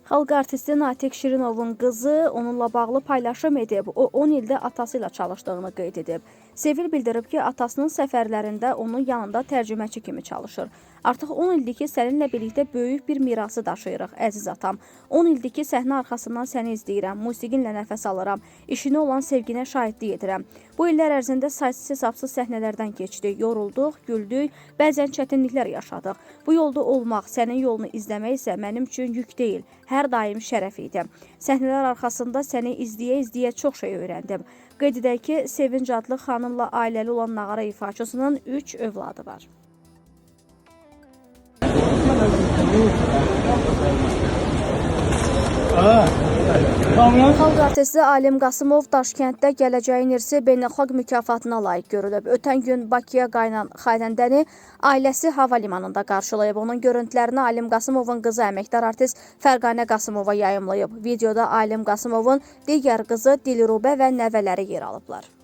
Xalq artisti Natiq Şirinovun qızı onunla bağlı paylaşım edib. O 10 ildə atası ilə çalışdığını qeyd edib. Sevil bildirib ki, atasının səfərlərində onun yanında tərcüməçi kimi çalışır. Artıq 10 ildir ki, səninlə birlikdə böyük bir mirası daşıyırıq, əziz atam. 10 ildir ki, səhnə arxasından səni izləyirəm, musiqinlə nəfəs alıram, işinə olan sevginə şahidlik edirəm. Bu illər ərzində saysız-hesabsız səhnələrdən keçdik, yorulduq, güldük, bəzən çətinliklər yaşadıq. Bu yolda olmaq, sənin yolunu izləmək isə mənim üçün yük deyil, hər daim şərəf idi. Səhnələr arxasında səni izləyə-izləyə çox şey öyrəndim. Qeyd edək ki, Sevinc adlı xanımla ailəli olan nağara ifaçısının 3 övladı var. Xalq artisti Alim Qasımov Daşkənddə Gələcəyin İrsi beynəlxalq mükafatına layiq görülüb. Ötən gün Bakıya qayıdan xanəndəni ailəsi hava limanında qarşılayıb. Onun görüntülərini Alim Qasımovun qızı əməkdar artist Fərqanə Qasımova yayımlayıb. Videoda Alim Qasımovun digər qızı Dilrubə və nəvələri yer alıblar.